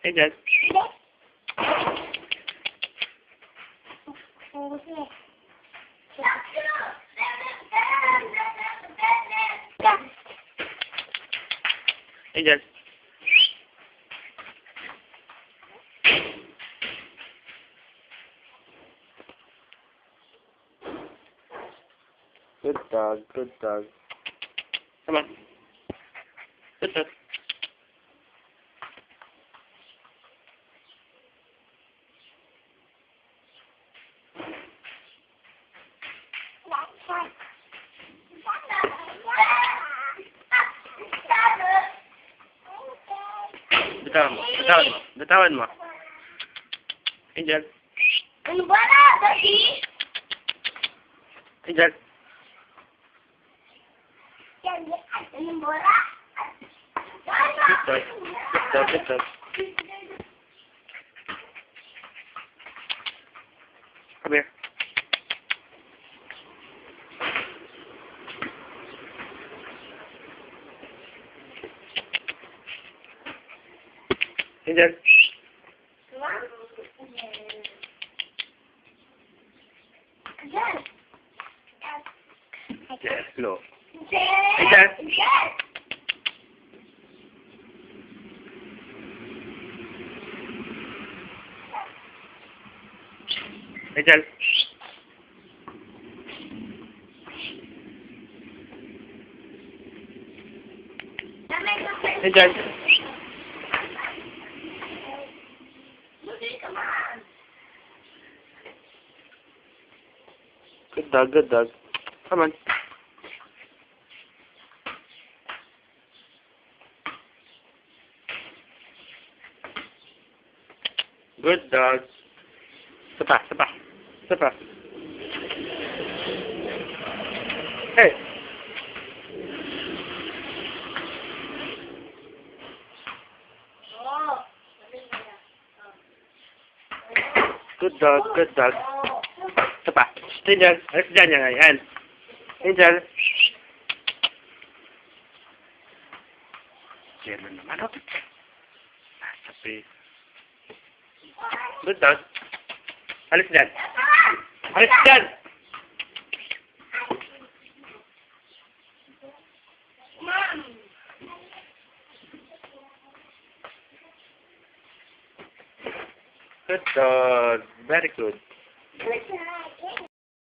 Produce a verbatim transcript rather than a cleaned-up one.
Angel. Angel. Good dog, good dog. Come on. Good dog. Bitawan mo, bitawan mo, bitawan mo. Angel. Ano ba na, Daddy? Angel. Yan, yan. Ano ba na? Good dog. Good dog, good dog. Come here. Angel. Yes, no. Angel. Angel. Angel. Good dog, good dog. Come on. Good dog. Isa pa, isa pa. Isa pa. Hey! Good dog, good dog. Isa pa. Angel, alis dyan yan, yan. Angel. Yelo naman, oh. Nasa pi-, good dog. Alis dyan. Alis dyan. Good dog. Very good.